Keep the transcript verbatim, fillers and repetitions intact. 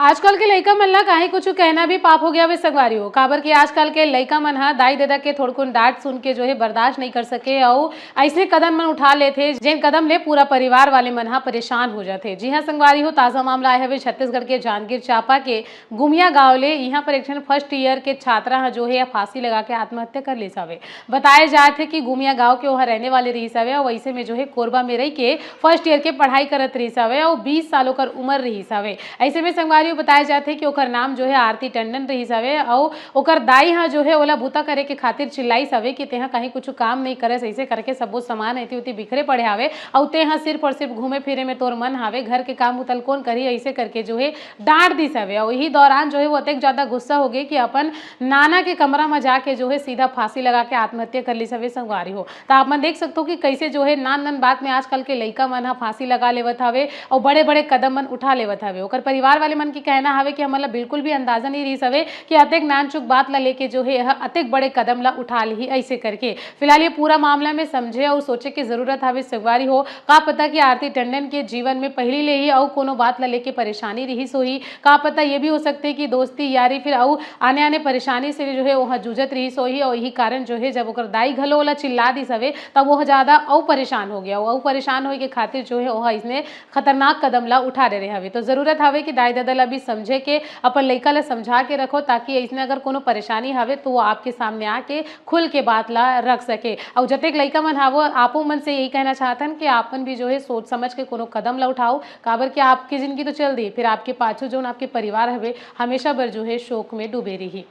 आजकल के लइका मन ला काहे कुछ कहना भी पाप हो गया वे संगवारी हो, काबर कि आजकल के लइका मन ह दाई ददा के थोड़कुन डांट सुन के जो है बर्दाश्त नहीं कर सके, अउ ऐसने कदम मन उठा लेथे, जेन कदम ले पूरा परिवार वाले मन ह परेशान हो जाथे। जी हाँ संगवारी हो, ताजा मामला आए हवे छत्तीसगढ़ के जांजगीर चांपा के गुमिया गांव ले। इहां पर एक ठन फर्स्ट ईयर के छात्रा ह जो है फांसी लगा के आत्महत्या कर लिस हवे। बताए जात हे कि गुमिया गांव के ओहा रहने वाले रहिस हवे, अउ ऐसे में जो है कोरबा में रह के फर्स्ट ईयर के पढ़ाई करत रहिस हवे, अउ बीस साल ओकर उम्र रहिस हवे। ऐसे में संगवारी हो बताए जात हे कि ओकर नाम जो है आरती टंडन रहिस हवे, अउ ओकर दाई ह जो है ओला बूता करे के खातिर चिल्लाइस हवे कि तेहा कहीं कुछ काम नहीं करस, ऐसे करके सबो सामान एती उती बिखरे पड़े हवे, अउ तेहा सिर्फ और सिर्फ घूमे फिरे में तोर मन हवे, घर के काम उतल कौन करही, ऐसे करके जो है डांट दिस हवे। अउ यही दौरान जो है वो अतेक ज्यादा गुस्सा हो गए कि अपन नाना के कमरा में जाके जो है सीधा फांसी लगा के आत्महत्या कर लिस हवे संगवारी हो। तो आप मन देख सकते हो कि कैसे जो है नान नान बात में आजकल के लइका मन ह फांसी लगा लेवत हवे अउ बड़े बड़े कदम मन उठा लेवत हवे। ओकर परिवार वाले मन के कहना हवे कि हमन ला बिल्कुल भी अंदाजा नहीं रहिस हवे कि अतेक नान चुक बात ला लेके जो है यह अतेक बड़े कदम ला उठा लिही ऐसे करके। फिलहाल ये पूरा मामला में समझे अउ सोचे के जरूरत हवे संगवारी हो। का पता कि आरती टंडन के जीवन में पहली ले ही अउ कोनो बात ला लेके परेशानी रहिस होही। का पता ये भी हो सकथे कि दोस्ती, यारी, फिर अउ आने-आने परेशानी से जो है ओहा जूझत रहिस होही, अउ यही कारण जो है जब ओकर दाई घलो ओला चिल्ला दिस हवे, तब ओह ज्यादा अउ परेशान हो गया, अउ परेशान होए के खातिर जो है ओहा इसने खतरनाक कदम ला उठा डरे हवे। तो जरूरत हवे कि दाई ददा ला भी समझे के, अपन लइका ला समझा के रखो, ताकि इसने अगर कोनो परेशानी हवे तो वो आपके सामने आके खुल के बात ला रख सके। अउ जतेक लइका मन हावो, आपो मन से यही कहना चाहथन कि आपन भी जो है सोच समझ के कोनो कदम ला उठाओ, काबर कि आपकी जिंदगी तो चल दी, फिर आपके पाछू जोन आपके परिवार हवे, हमेशा बर जो है शोक में डूबे रही।